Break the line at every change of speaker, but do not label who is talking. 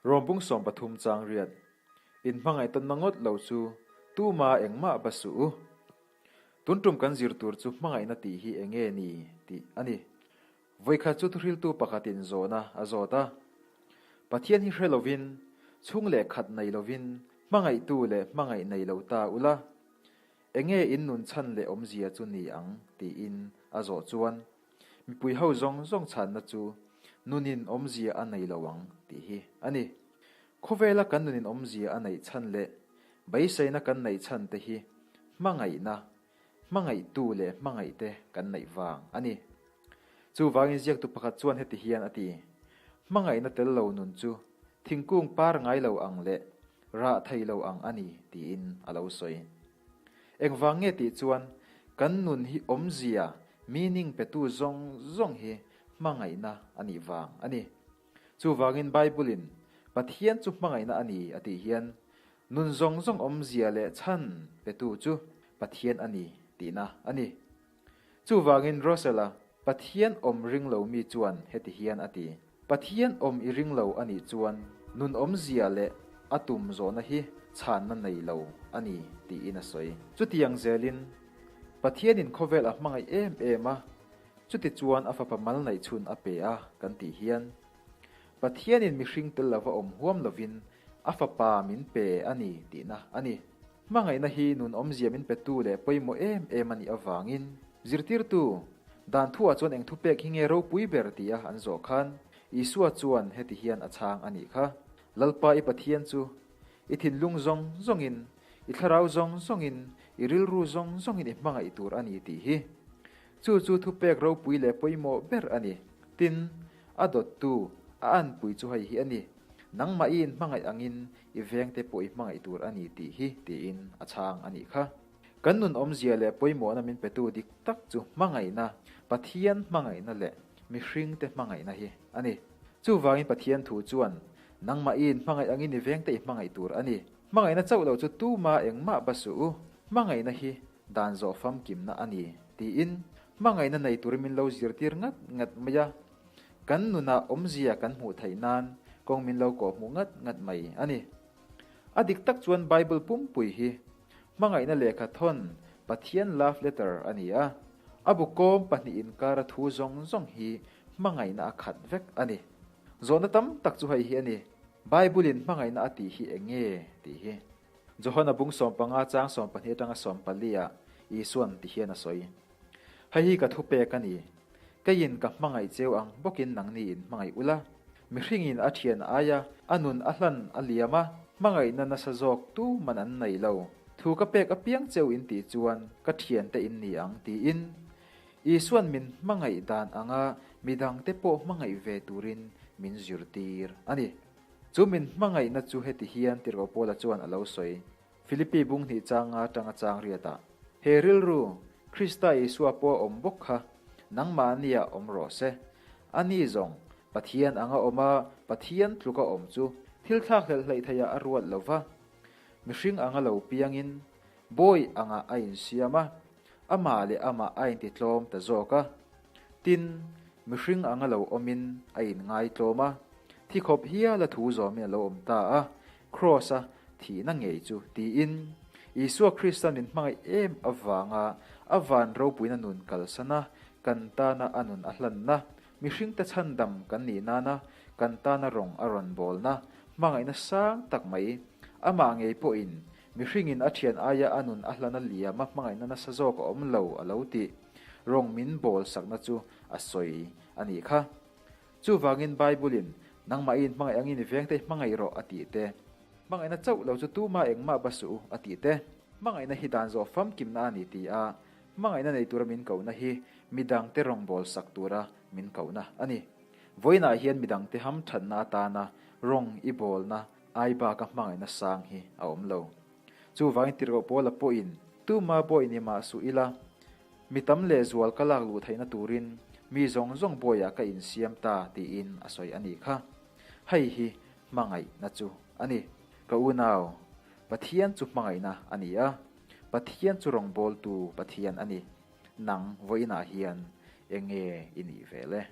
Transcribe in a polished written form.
Rom bung 13 chang riat, In hmangaih tawnna ngawt lo chu tuma engmah ba suh u. Tun tum kan zir tur chu hmangaihna tih hi eng nge ni tih a ni. Vawikhat chu thuhriltu pakhatin zawhna a zawt a. Pathian hi hre lovin, chhung leh khat nei lovin hmangaihtu leh hmangaih nei lo ta ula, eng nge in nun chhan leh awmzia chu ni ang tiin a zawh chuan mipui ho zawng zawng chhanna chu nunin awmzia a nei lo ang tih hi a ni. Khawvela kan nunin awmzia a neih chhan leh beiseina kan neih chhan te hi hmangaihna, hmangaihtu leh hmangaihte kan neih vang a ni. Chuvangin ziaktu pakhat chuan heti hian a ti, Hmangaihna tel lo nun chu thingkung par ngai lo ang leh rah thei lo ang a ni tiin a lo sawi. Engvang nge tih chuan kan nun hi awmzia, meaning, petu zawng zawng hi hmangaihna a nih vang a ni. Chuvangin Bible-in Pathian chu hmangaihna a ni a tih hian nun zawng zawng awmzia leh chhan petu chu Pathian a ni tihna a ni. Chuvangin Russell-a Pathian awm ring lo mi chuan heti hian a ti, Pathian awm i ring lo a nih chuan nun awmzia leh a tum zawhna hi chhanna nei lo a ni tiin a sawi. Chutiang zelin Pathianin khawvel a hmangaih em em a, Chutichuan a fapa mal neih chhun a pe a kan tih hian, Pathianin mihring tel lova awm huam lovin a fapa min pe a ni tihna a ni. Hmangaihna hi nun awmzia min petu leh pawimawh em em a nih avangin, zirtirtu, dan thuah chuan eng thupek hi nge ropui ber tia an zawh khan, Isua chuan heti hian a chhang a nih kha, Lalpa i Pathian chu i thinlung zawng zawngin, i thlarau zawng zawngin, i rilru zawng zawngin i hmangaih tur a ni tih hi. Chu chu thupek ropui leh pawimawh ber a ni. Tin, a dawttu, a anpui chu hei hi a ni, Nangmah i inhmangaih angin i vengte pawh i hmangaih tur a ni tih hi, tiin a chhang a nih kha. Kan nun awmzia leh pawimawhna min petu dik tak chu hmangaihna, Pathian hmangaihna leh mihringte hmangaihna hi a ni. Chuvangin Pathian thu chuan, Nangmah i inhmangaih angin i vengte i hmangaih tur a ni. Hmangaihna chauh lo chu tuma engmah ba suh u, hmangaihna hi Dan zawh famkimna a ni, tiin hmangaihna nei turin min lo zirtir ngat ngat mai a. Kan nunah awmzia kan hmuh theih nan kawng min lo kawhhmuh ngat ngat mai a ni. A dik tak chuan Bible pumpui hi hmangaihna lehkha thawn Pathian love letter a ni a. A bu kawm pahnih inkara thu zawng zawng hi hmangaihna a khat vek a ni. Zawhna tam tak chu hei hi a ni, Bible-in hmangaihna a tih hi eng nge tih hi. Johana bung 15 chang 12 atanga 14 ah Isuan ti hian a sawi. Hei hi ka thupek a ni. Keiin ka hmangaih cheu ang bawkin nangni in hmangaih ula. Mihringin a thian aia a nun a hlan a liam a, hmangaihna nasa zawk tu man an nei lo. Thu ka pek apiang cheu in tih chuan ka thiante in ni ang tiin Isuan min hmangaih dan anga midangte pawh hmangaih ve turin min zirtir a ni. Chu min hmangaihna chu heti hian Tirhkoh Paula chuan a lo sawi, Philippi bung hnih changa tanga chang riatah, He rilru, Krista Isua pawh a awm bawk kha, nangmahnia awm rawh se. Ani zawng, Pathian anga awm a, Pathian tluka awm chu thil thlak hlelh hleih theiah a ruat lo va. Mihring anga lo piangin, bawi angah a insiam a, amah leh amah a intitlawm ta zawk a. Tin, mihring anga lo awmin a inngaitlawm a, thi khawp hiala thu zawmin a lo awm ta a, Kraws-a thihna ngei chu tiin Isua Krista min hmangaih em avanga a van ropuina nun kalsana kan tana a nun a hlanna, mihringte chhandam kan nih nana kan tana rawng a rawn bawlna hmangaihna sang tak mai, amah ngei pawhin Mihringin a thian aia a nun a hlan a liam a hmangaihna nasa zawk a awm lo a lo tih rawng min bawl sakna chu a sawi a nih kha. Chuvangin Bible-in nangmahin hmangaih angin i vengte i hmangaih rawh a tih te, hmangaihna chauh lo chu tuma engmah ba suh u a tih te, hmangaihna hi dan zawh famkimna a ni ti a, hmangaihna nei tura min kohna hi midangte rawngbawl sak tura min kohna a ni. Vawiinah hian midangte hamthatna atana rawng i bawlna Ai bak a hmangaihna sang hi a awm lo. Chuvangin tirhkoh Paula pawhin, Tuma bawi ni mah suh ila, mi tam leh zual ka lak luh theihna turin mi zawng zawng bawiah ka insiam ta tiin a sawi a nih kha. Hei hi hmangaihna chu a ni. Ka unau, Pathian chu hmangaihna a ni a, Pathian chu rawngbawltu Pathian a ni. Nang vawiinah hian eng nge i nih ve le?